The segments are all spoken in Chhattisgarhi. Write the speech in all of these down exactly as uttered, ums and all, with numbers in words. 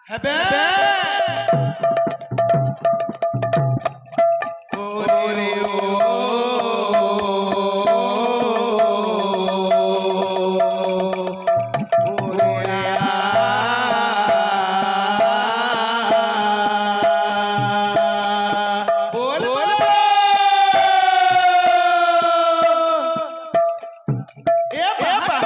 हबे। ओरे ओ। ओरे आ। बोल, बोल। ए बाबा।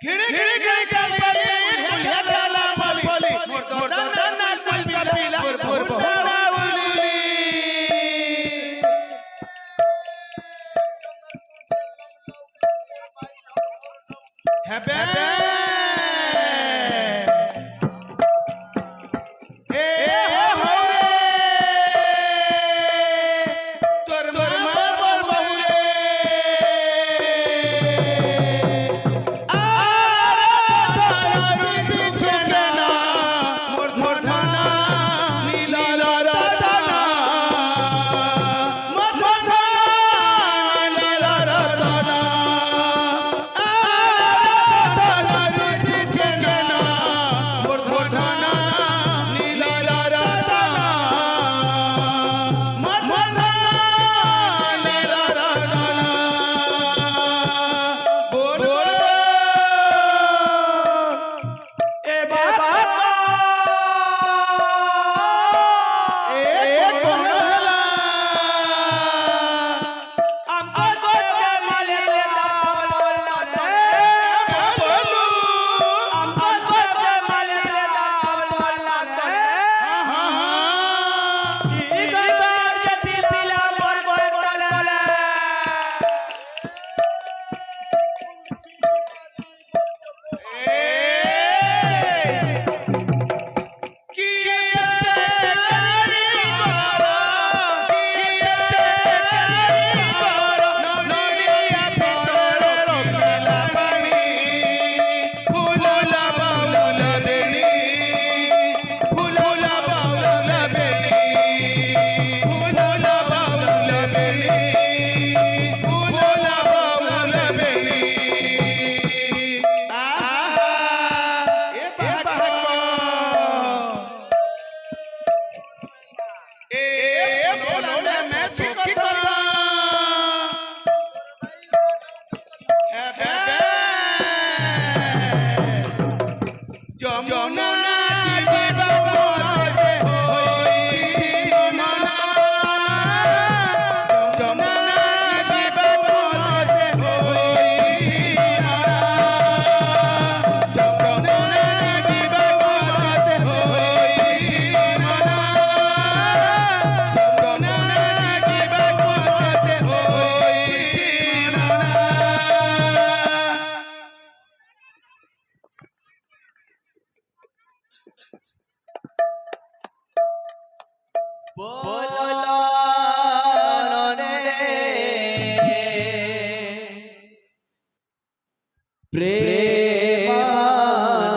खिड़ी खिड़ी खिड़ी कर बोली, बुढ़िया डाला बोली, मोर तो दन दन कुल पीला, फुर फुर फुर बोली। हबे। ए हो रे, तोर माँ मोर बहू रे। आ रे, थाना रे, सुचना, मोर, मोर थाना, नीला रा रा थाना, मोर, मोर थाना, नीला रा रा थाना।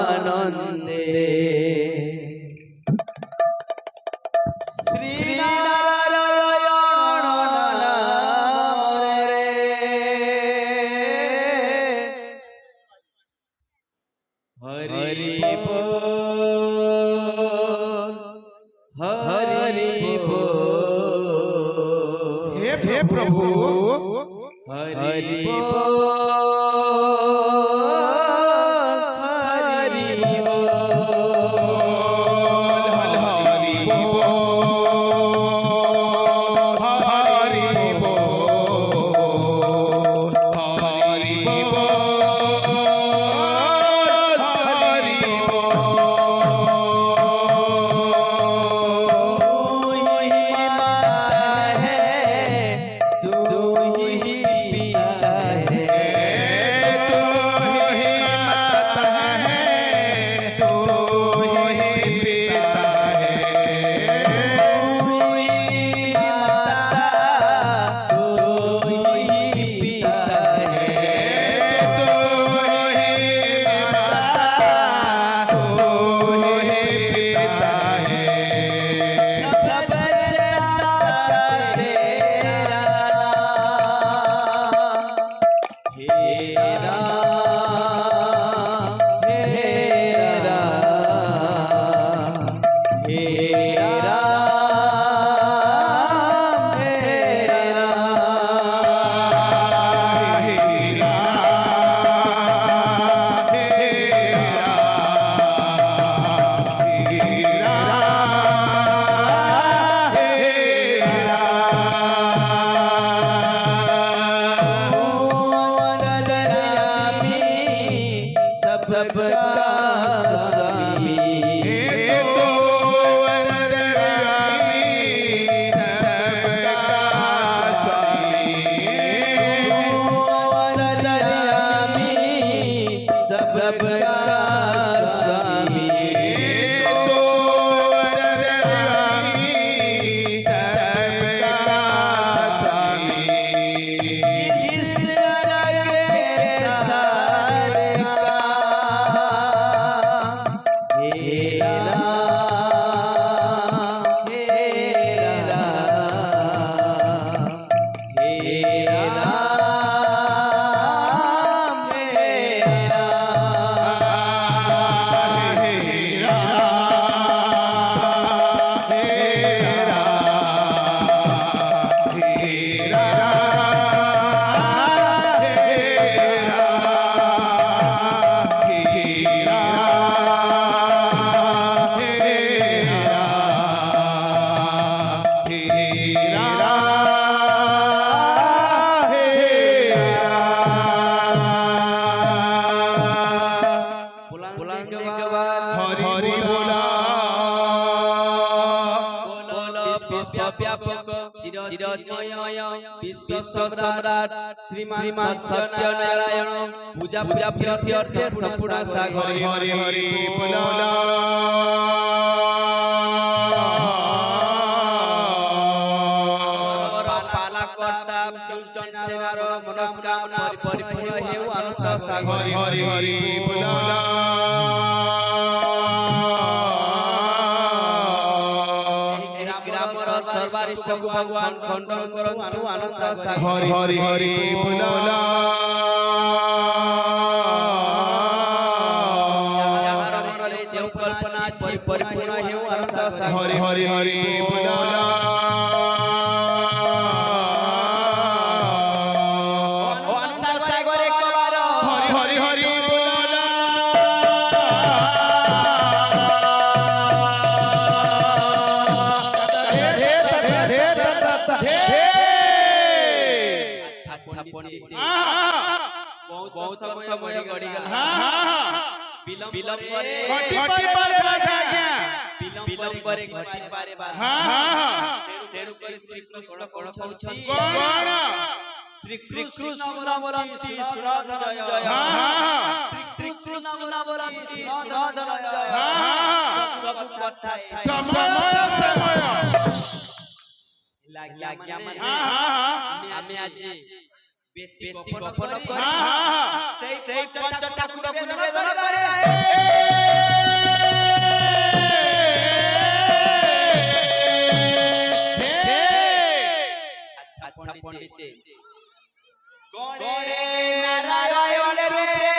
प्रेमानंदे श्री नारायण नाम रे। हरि बोल, हरि बोल। हे, हे प्रभु। हरि बोल, हरि बोल। हरि बोल, हरि बोल। हरि बोल, हरि बोल। तू ही माता है, तू ही पिता है। व्यापक चिरचिन्मय विश्व सम्राट श्रीमान सत्यनारायण पूजा प्रीत्यर्थे सम्पूर्ण सागर। हरि हरि हरि बोला। पालकर्ता सेनार मनस्कामना परिपूर्ण हेउ आनंद सागर। हरि हरि हरि बोला। ग्रामर सर्वारिष्ट भगवान खंडन करंतु आनंद सागर। हरि हरि हरि बोला। যাহার মনরে যে কল্পনা আছে পরিপূর্ণ হেউ আনন্দ সাগর। হরি হরি হরি বল। ও আনন্দ সাগর একবার। হরি হরি হরি বল। আচ্ছা, আচ্ছা, পণ্ডিত। হ্যাঁ, হ্যাঁ, হ্যাঁ। বহুত, বহুত সময় গড়িগলা। হ্যাঁ, হ্যাঁ, হ্যাঁ। বিলম্ব করে ঘটি পারে বাধা। বিলম্ব করে ঘটি পারে বাধা। হ্যাঁ, হ্যাঁ, হ্যাঁ। তেণু, তেণু করে শ্রীকৃষ্ণ কোণ কৌছন্তি? কোণ? শ্রীকৃষ্ণ বলন্তি সুরধনঞ্জয়। হ্যাঁ, হ্যাঁ, হ্যাঁ। শ্রীকৃষ্ণ বলন্তি সুরধনঞ্জয়। হ্যাঁ, হ্যাঁ, হ্যাঁ। সব কথা সময়, সময়। লাগিয়া মানে। হ্যাঁ, হ্যাঁ, হ্যাঁ। আমি, আমি আজি বেশি বেশি গোপন গোপন করি। হ্যাঁ, হ্যাঁ, হ্যাঁ। সেই, সেই পঞ্চ ঠাকুরকে নিবেদন করে। আচ্ছা, আচ্ছা, পণ্ডিত। গণে নারায়ণ রূপে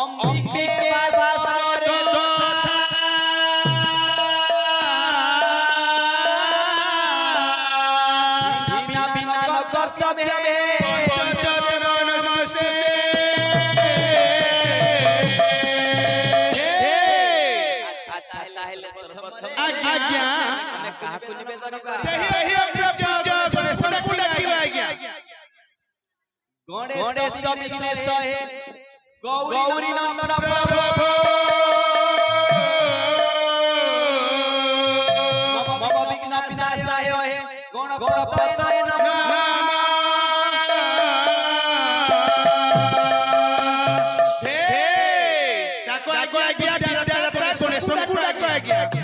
অম্বিকে বাসরে তথা ভিন্ন ভিন্ন কর্তব্যে পঞ্চতত্ত্ব নমস্তে। আচ্ছা, আচ্ছা, তাহলে সর্বপ্রথম আজ্ঞা। আমি কাহাকু নিবেদন করি? সেই, সেই অগ্রপ্রিয় গণেশ ঠাকুর ডাকিবা আজ্ঞা। গণেশ বিঘ্নেশ হে, গৌরী নন্দন প্রভো। মম বিঘ্ন বিনাশায় হে, গণপতয়ে নমঃ। হে, ডাকো, ডাকো, ডাকো, ডাকো, ডাকো, ডাকো।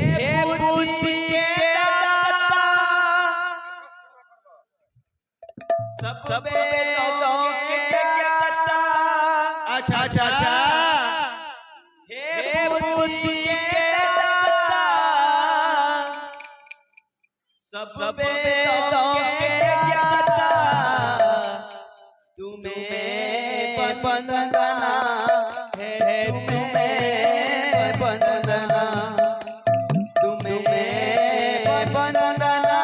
হে বুদ্ধি কে দাতা। सब वेदों के ज्ञाता। अच्छा, अच्छा, अच्छा। हे बुद्धि के दाता। सब वेदों के ज्ञाता। तुम्हें वंदना है, तुम्हें वंदना। तुम्हें वंदना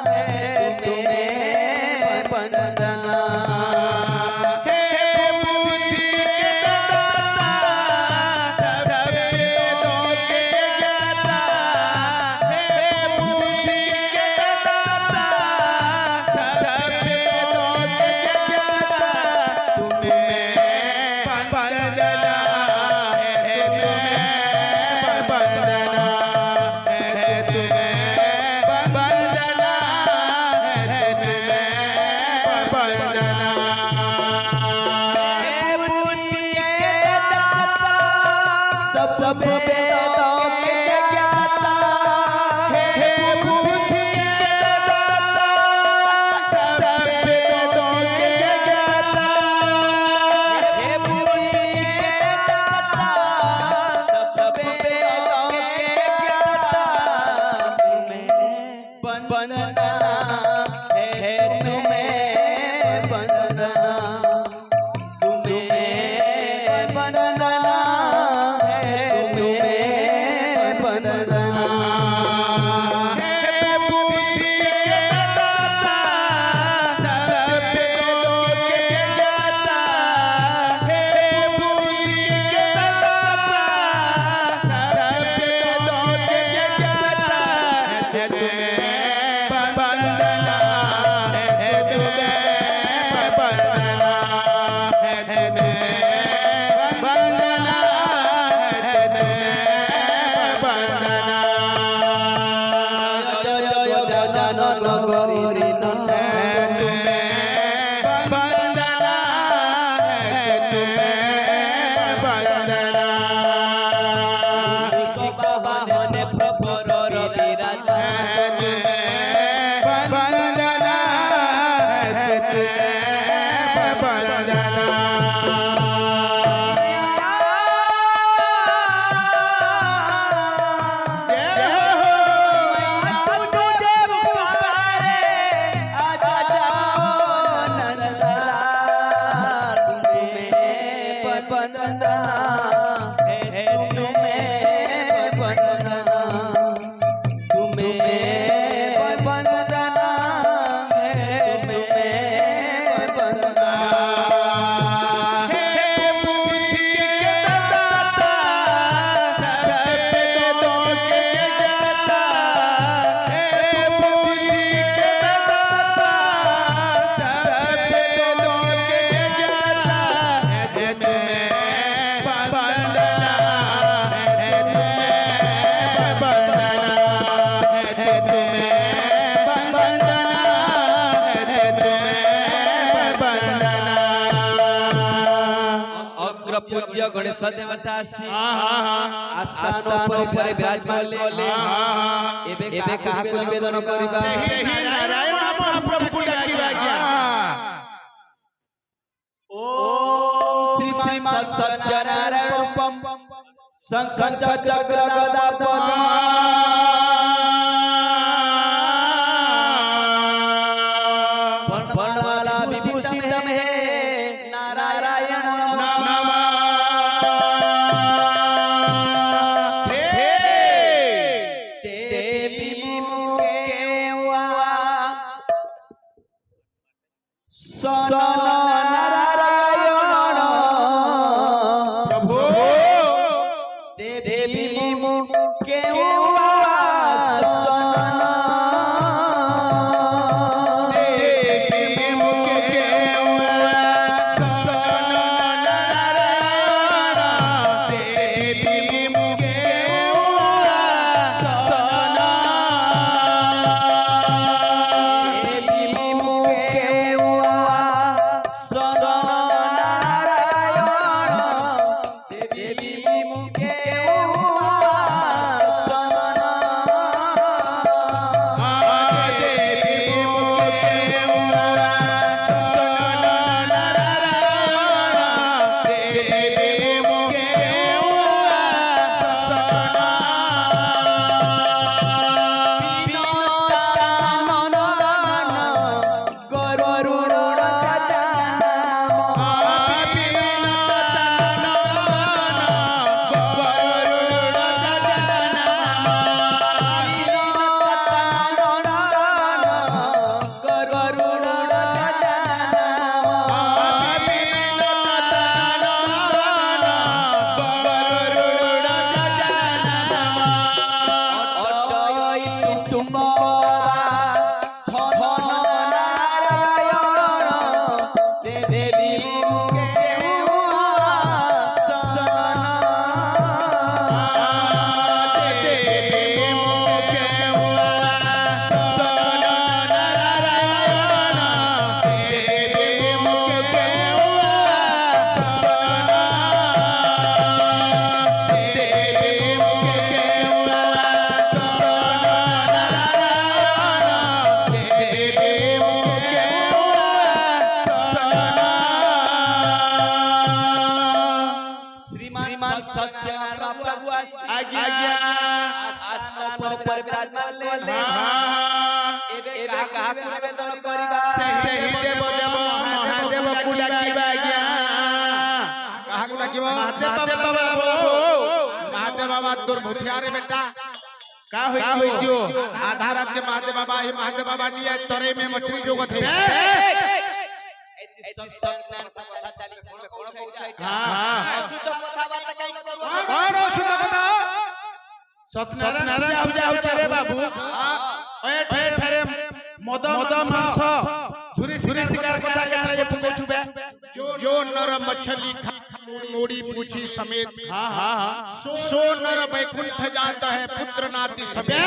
है, तुम्हें वंदना। हे बुद्धि के दाता, सब वेदों के ज्ञाता। हे बुद्धि के दाता, सब वेदों के ज्ञाता। तुम्हें वंदना है, तुम्हें वंदना है, तुम्हें वंदना है, तुम्हें वंदना। हे बुद्धि के दाता, सब, सब वेदों के ज्ञाता, हे बुद्धि के दाता, सब वेदों के ज्ञाता। हे बुद्धि के दाता, सब, सब वेदों के ज्ञाता। तुम्हें वंदना है, तुम्हें वंदना। तुम्हें वंदना है, तुम्हें नगरी नंदन। तुम्हें वंदना है, तुम्हें वंदना। शिव वाहन प्रभु रवि विराज। तुम्हें वंदना है, तुम्हें वंदना। जय हो। तुझे पुकारे, आ जाओ नंदलाल। तुम्हें वंदना है, तुम्हें वंदना। तुम्हें वंदना है, तुम्हें वंदना। हे बुद्धि के दाता, सब वेदों के ज्ञाता। हे बुद्धि के दाता, सब वेदों के ज्ञाता। हे तुम्हें वंदना है, तुम्हें वंदना है, तुम्हें वंदना है, तुम्हें वंदना। अग्र पूज्य गणेश देवता श्री हाँ, हाँ, हाँ। आस्थान पर विराजमान ले। हाँ, हाँ, हाँ। एबे एबे कहा कुल निवेदन करिबा। श्री नारायण महाप्रभु को डाकिबा क्या? हाँ। ओम श्रीमान सत्यनारायण रूपम शंख चक्र गदा पद्म। प्रणवाला विभूषितम हे नारायण नमः। हे देवी मुकेवा। सन नारायण प्रभु। देवी मुकेवा सन। देवी मुकेवा सन नारायण। देवी मुकेवा सन। देवी मुकेवा सन नारायण। देवी मुकेवा सन। देवी मुकेवा सन नारायण। देवी मुकेवा सन। गरुड़ गजानन। गरुड़ गजानन। गरुड़ गजानन। तुम श्रीमान सत्यनारायण प्रभु आज्ञा। आस्थान पर विराजमान ले। हाँ। एबे कहा कुल निवेदन करिबा। सही देव देव महादेव को डाकिबा आज्ञा। कहा को डाकिबा? महादेव बाबा। महादेव बाबा तोर भुतिया रे बेटा। का होई जो? आधा रात के महादेव बाबा, हे महादेव बाबा नहीं है, तरे में मछली जोगत है। ए, ए, ए, सत-, सत्यनारायण का कथा चाली, कौन, कौन पहुंचाई था? हाँ, हाँ। अशुद्ध कथा बात कहीं करो। कौन अशुद्ध कथा? सत्यनारायण पूजा हो रे बाबू। हाँ। ए, ठे-, ठेरे मद, मद मांस, छुरी, छुरी शिकार कथा के ये फुको छुबे। जो, जो नर मछली खा, मूड़ी, मूड़ी पूछी समेत। हाँ, हाँ, हाँ। सो, सो नर बैकुंठ जाता है पुत्र नाती समेत। ए!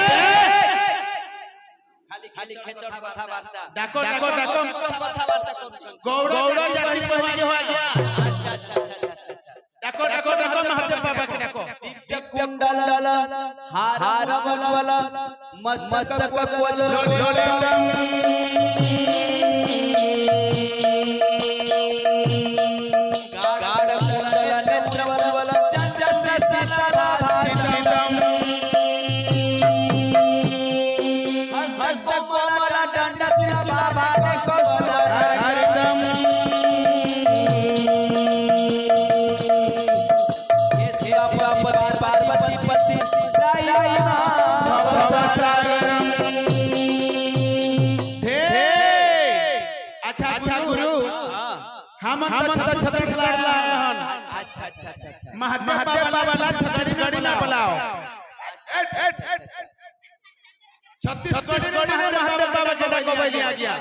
खाली खाली खेचड़ कथा वार्ता। डाको, डाको, डाको। कथा वार्ता कौन सुन? गौड़ा, गौड़ा जाति पहिली हो गया। अच्छा, अच्छा, अच्छा, अच्छा, अच्छा। डाको, डाको, डाको, महादेव बाबा के डाको। दिव्य कुंडल हार वाला मस्तक पर वज्र लोलितम। गाढ़ कुंडल नेत्र वाला चंचल सीताभासम। हस्त कमल दंड त्रिशूल बाण कौस्तुभ हरितम। ये शिव पार्वती, पार्वती पति राई भवसागरम। हे, अच्छा, अच्छा गुरु, हमन त छत्तीसगढ़ ला आए हन। अच्छा, अच्छा, अच्छा, अच्छा। महादेव बाबा ला छत्तीसगढ़ी ना बुलाओ। छत्तीसगढ़ी में महादेव बाबा के डाको बइली आ गया।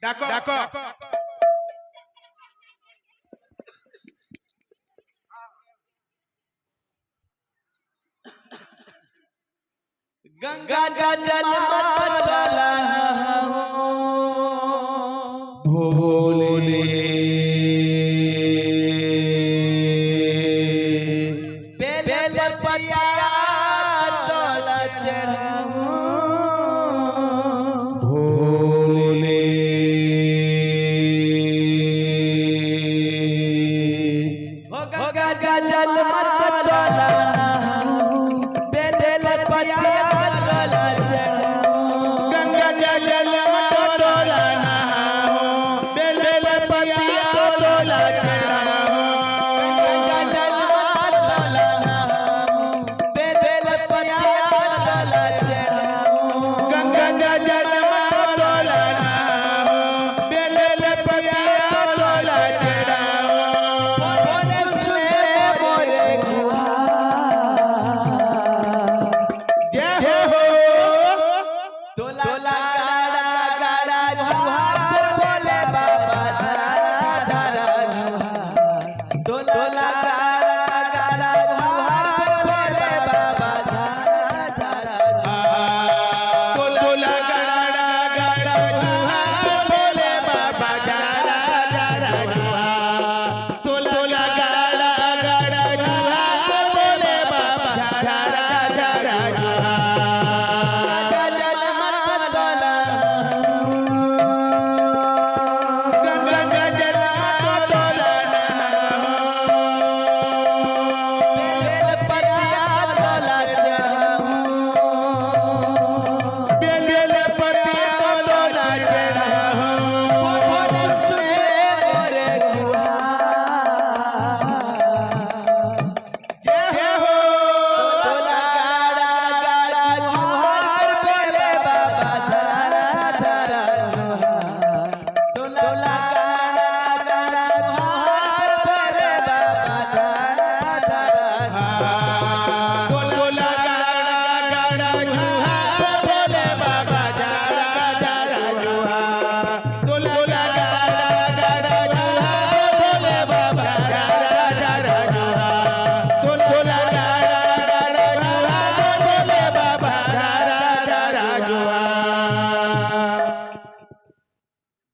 डाको, डाको। गंगा जल मातल नहाओ। भोले। बेल पतिया तोला चढ़ाओ। भोले। हो गंगा जल मत तोला नहाओ, बेल पतिया तोला चढ़ाओ। गंगा जल मत तोला नहाओ, बेल पतिया तोला चढ़ाओ। गंगा जल मत तोला नहाओ, बेल पतिया तोला चढ़ाओ। गंगा जल मत तोला नहाओ, बेल पतिया तोला चढ़ाओ। भोले सुने मोरे गुहार। जय हो। तोला गाड़ा गाड़ा जुहार भोले बाबा, गाड़ा गाड़ा जुहार। तोला गाड़ा गाड़ा जुहार भोले बाबा, गाड़ा गाड़ा जुहार। तोला गाड़ा गाड़ा जुहार भोले बाबा, गाड़ा गाड़ा जुहार। तोला गाड़ा गाड़ा जुहार भोले बाबा, गाड़ा गाड़ा जुहार। गंगा जल मत तोला नहाओ। गंगा जल मत तोला नहाओ। बेल पतिया तोला चढ़ाओ। बेल पतिया तोला चढ़ाओ। भोले सुने मोरे गुहार। जय हो। तोला गाड़ा गाड़ा जुहार भोले बाबा, गाड़ा गाड़ा जुहार। तोला गाड़ा गाड़ा जुहार भोले बाबा, गाड़ा गाड़ा जुहार। तोला गाड़ा गाड़ा जुहार भोले बाबा, गाड़ा गाड़ा जुहार। तोला गाड़ा गाड़ा जुहार भोले बाबा, गाड़ा गाड़ा जुहार। तोला गाड़ा गाड़ा जुहार भोले बाबा, गाड़ा गाड़ा जुहार।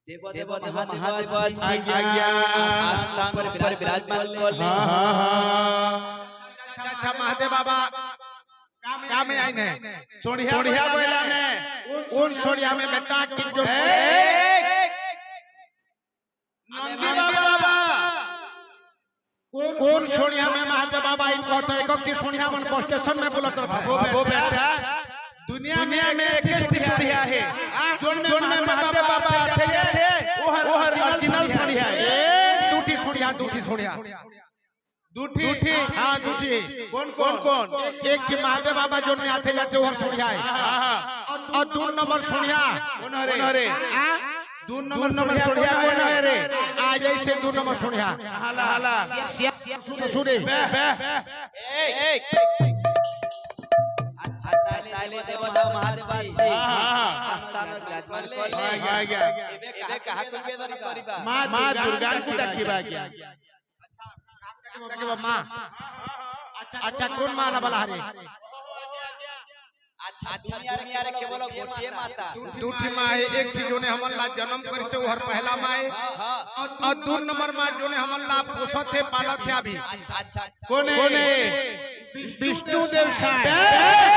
देवो देवो महादेव शिव आज्ञा। आस्थान पर विराजमान कर ले। हाँ, हाँ, हाँ। अच्छा, अच्छा, महादेव बाबा, का में आइन हे? सोंढ़िया, सोंढ़िया बोइला में। कौन सोंढ़िया में बेटा? किन जो ए, नंदी बाबा। कौन, कौन सोंढ़िया में महादेव बाबा? इनको तो एक, एक सोंढ़िया मन स्टेशन में बोलत रहता है। बाबू बेटा, दुनिया में एक ही सोंढ़िया हे। हाँ? जोन में, जोन में महादेव बाबा आथे जाथे, वो हर, वो हर original सोंढ़िया हे। ए, दूठी सोंढ़िया, दूठी सोंढ़िया। दूठी? हाँ, दूठी। कौन, कौन? कौन, कौन? एक, एक ठी महादेव बाबा जोन में आथे जाथे, वो सोंढ़िया हे। हाँ, हाँ। अउ दू नंबर सोंढ़िया। कौन हरे? कौन हरे? हाँ? दू नंबर सोंढ़िया कौन हरे? आ जइसे दू नंबर सोंढ़िया। हाला, हाला। सिया, सिया, सुने, सुने। बे, बे। अच्छा, अच्छा, ताली देवो देवो महादेव शिव। हाँ, हाँ, हाँ। आस्थान में विराजमान कर ले। आ गया, आ गया। एबे कहाँ, कहाँ के बेदर करी बा? माँ, माँ दुर्गा की डाकी बा गया। माँ। अच्छा, कौन माँ ला बला हरे? अच्छा, दुनिया रे, केवल गोटिए माता। दू ठी माँ हे, एक ठी जोने हमन ला जन्म करिसे, ओहर पहला माँ हे। हाँ। अउ दू नंबर माँ जोने हमन ला पोसत हे, पालत हे अभी। अच्छा, अच्छा, अच्छा। कोन हे? विष्णु देव साय।